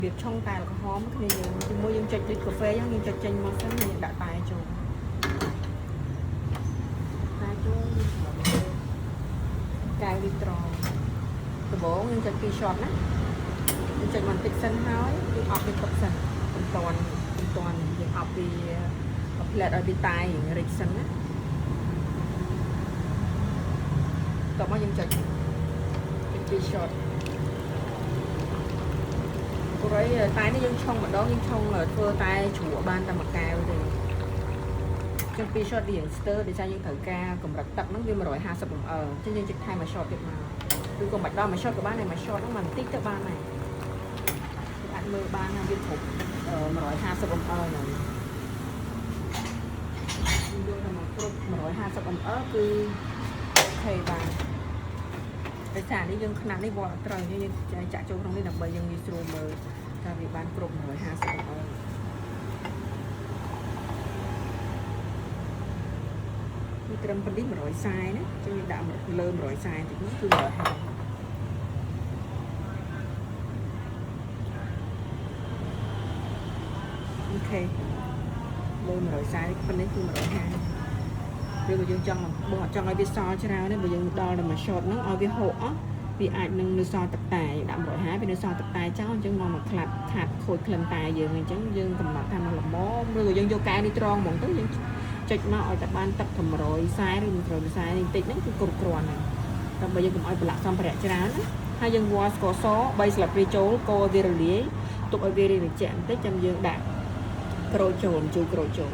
វាឆុងតែក្រហមគ្នាយើងជាមួយយើងចុចដូចកាហ្វេអញ្ចឹងយើងចុចចេញមកសិនយើងដាក់តែចូលតែចូលយើងច្រឡំកែវលីត្រដំបូងយើងចុច2 shot ណាយើងចុចបន្តិចសិនហើយយើងអប់វាទុកសិនមិនតាន់មិនតាន់យើងអប់វាផ្លែតឲ្យវាតែរៀងរិចសិនណាតោះមកយើងចុច2 shot ព្រោះតែនេះយើងឆុងម្ដងយើងឆុងធ្វើតែជ្រក់បានតែមួយកែវទេចឹង2 shot វារៀងស្ទើរដោយសារយើងត្រូវការកម្រិតទឹកហ្នឹងវា150 ml ចឹងយើងចុចថែមមួយ shot ទៀតមកឬក៏មិនដល់មួយ shot ក៏បានដែរមួយ shot ហ្នឹងមិនបន្តិចទៅបានដែរអាចមើលបានថាវាគ្រប់150 ml ហ្នឹងយើងយកតែមកគ្រប់150 ml គឺ OK បានដោយសារនេះយើងខ្នាតនេះវល់អត់ត្រូវយើងចាក់ចូលក្នុងនេះដើម្បីយើងងាយស្រួលមើលថាវាបានគ្រប់150 ml វាត្រឹមប៉ុណ្នេះ140ណាចឹងយើងដាក់លើ140តិចនេះគឺ150 OK លើ140ប៉ុណ្នេះគឺ150ឬក៏យើងចង់បើអត់ចង់ឲ្យវាសល់ច្រើនទេបើយើងដល់តែមួយ shot ហ្នឹងឲ្យវាហូរអស់វាអាចនឹងនៅសល់ទឹកតែយើងដាក់150វានៅសល់ទឹកតែចោលអញ្ចឹងមកមកខ្លាត់ខាត់ខូចក្លិនតែយើងអញ្ចឹងយើងកំណត់ថាមកល្មមឬក៏យើងយកកែវនេះត្រង់ហ្មងទៅយើងចុចមកឲ្យតែបានទឹក140ឬ140នេះបន្តិចហ្នឹងគឺគ្រប់គ្រាន់ហើយដើម្បីយើងកុំឲ្យប្រឡាក់សម្ភារៈច្រើនណាហើយយើងវាល់ស្ករស3ស្លាបព្រាចូលកូរវារលាយទុកឲ្យវារីត្រជាក់បន្តិចចាំយើងដាក់ក្រូចចូលជូរក្រូចចូល